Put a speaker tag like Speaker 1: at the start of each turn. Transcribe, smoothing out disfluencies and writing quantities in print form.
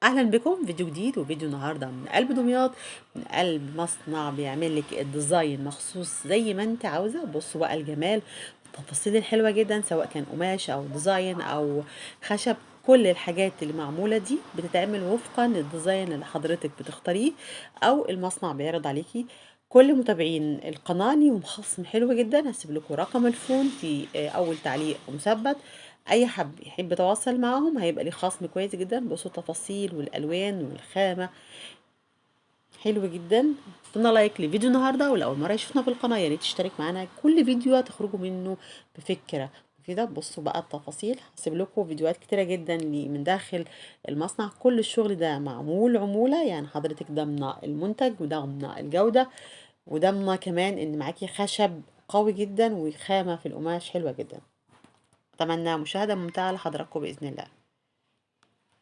Speaker 1: اهلا بكم فيديو جديد، وفيديو النهارده من قلب دمياط، من قلب مصنع بيعمل لك ال design مخصوص زي ما انت عاوزه. بصوا بقى الجمال، التفاصيل الحلوة جدا، سواء كان قماش او design او خشب. كل الحاجات اللي معمولة دي بتتعمل وفقا لل design اللي حضرتك بتختاريه او المصنع بيعرض عليكي. كل متابعين القناة ليهم خصم حلو جدا، هسيب لكم رقم ال phone في اول تعليق مثبت. اي حد يحب يتواصل معاهم هيبقى ليه خصم كويس جدا. بصوا التفاصيل والالوان والخامه حلو جدا. حطينا like لفيديو النهارده، ولو اول مرة يشوفنا في القناة يا ريت تشترك معانا، كل فيديو هتخرجوا منه بفكره كده. بصوا بقى التفاصيل، هسيب لكم فيديوهات كتيرة جدا من داخل المصنع. كل الشغل ده معمول عمولة، يعني حضرتك ضامنه المنتج وضامنه الجودة وضامنه كمان ان معاكي خشب قوي جدا وخامه في القماش حلوة جدا. أتمنى مشاهدة ممتعة لحضراتكم بإذن الله.